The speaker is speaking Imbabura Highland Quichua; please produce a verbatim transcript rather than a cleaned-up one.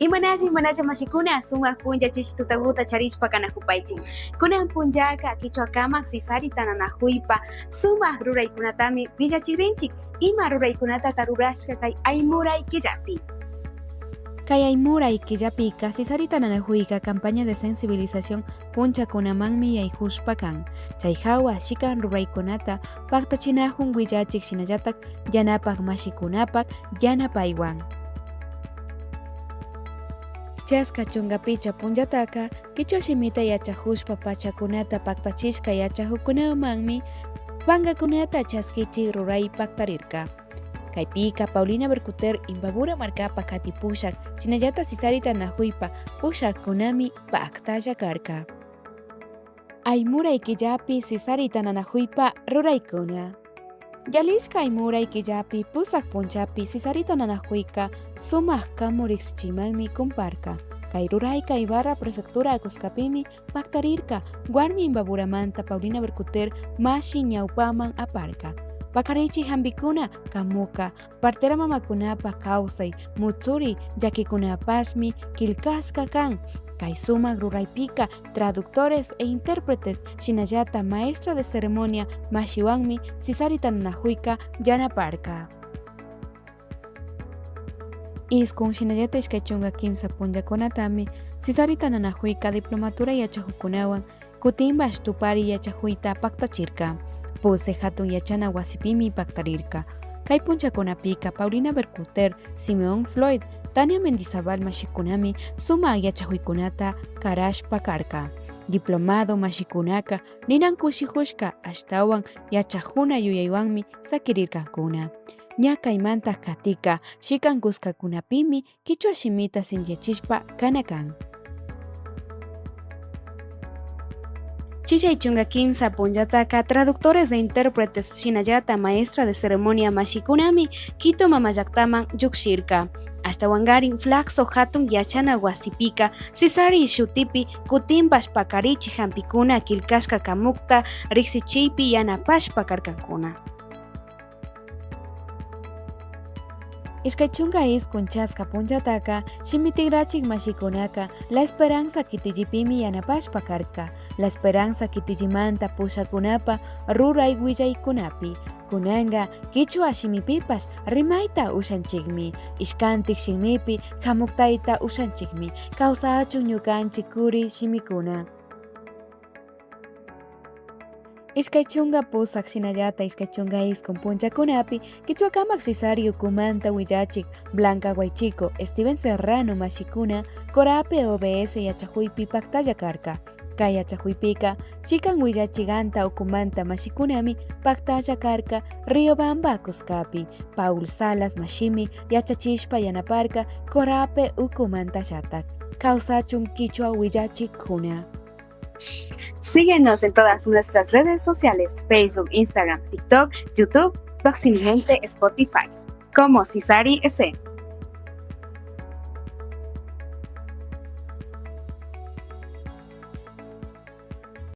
Imanalla, imanalla mashikuna, sumak punlla chishi tutaguta charishpa kanakupaychik. Kunan punllaka kichwa kamak Sisarita nanakuypa sumak ruraykunatami willachikrinchik. Ima ruraykunatata rurashka kay Aymuray killapi? Kay Aymuray killapika Sisarita nanakuyka campaña de sensibilización punchakunamanmi yaykushpa kan. Chay hawa shikan ruraykunata paktachinakun willachik, shinallatak yanapak mashikunapak yanapaywan. Chaska chunka pichka punchataka kichwa shimita yachakushpa pachakunata paktachishka yachakukunamanmi pankakunata chaskichik ruray paktarirka. Kaypika Paulina Bercuter Imbabura markapa kati pushak, shinallata Sisarita nanakuypa pushakkunami paktalla karka. Aymuray killapi Sisarita nanakuypa ruraykuna. Yalishka Aymuray killapi pusak punchapi Sisarita nanakuyka sumak kamu riksichimanmi kumparka. Kay rurayka Ibarra prefectura Cuscapimi paktarirka, warmi Imbaburamanta Paulina Bercuter mashi ñawpaman aparka. Pakarichik hampikuna kamuka, partera mamakunapa kawsay, mutsuri, llakikunapashmi killkashka kan. Kay sumak ruraypika traductores e intérpretes, shinallata maestra de ceremonia mashiwanmi Sisarita nanakuyka yanaparka. Iskun shinallata ishkay chunka kimsa punllakunatami Sisarita nanakuyka diplomatura yachakukunawan kutinpash tupari yachakuyta paktachirka. Puse hatun yachana wasipimi paktarirka. Kay punchakunapika Paulina Bercuter, Simeón Floyd, Tania Mendizabal mashikunami sumak yachakuykunata karashpa karka. Diplomado mashikunaka ninan kushikushka ashtawan yachakuna yuyaywanmi sakirirkankuna. Ña kaymanta katika shikan kuskakunapimi kichwa shimita sinchiyachishpa kana kan. Chishkay chunka kimsa punchataka traductores e intérpretes shinallata maestra de ceremonia mashikunami Quito mamallaktama llukshirka. Ashtawankarin Flaxo hatun yachana wasipika Sisari shutipi kutinpash pakarichik hampikuna killkashka kamukta riksichiypi yanapashpa karkankuna. Ishkay chunka iskun chaska punchataka shimi tikrachik mashikunaka La Esperanza kitillipimi yanapashpa karka. La Esperanza kitillimanta pushakunapa ruray willaykunapi. Kunanka kichwa shimipipash rimayta ushanchikmi. Ishkantik shimipi hamuktayta ushanchikmi. Kawsachun ñukanchik kuri shimikuna. Ishkay chunka pusak shinallata ishkay chunka iskun punchakunapi kichwa kamak Sisari ukumanta willachik Blanca Guaychico, Steven Serrano mashikuna Corape O B S yachakuypi paktalla karka. Kay yachakuypika shikan willachik anta ukumanta mashikunami paktalla karka Riobamba kuskapi. Paul Salas mashimi yachachishpa yanaparka Corape ukumantallatak. Kawsachun kichwa willachikkuna. Síguenos en todas nuestras redes sociales, Facebook, Instagram, TikTok, YouTube, próximamente Spotify, como Sisari S M.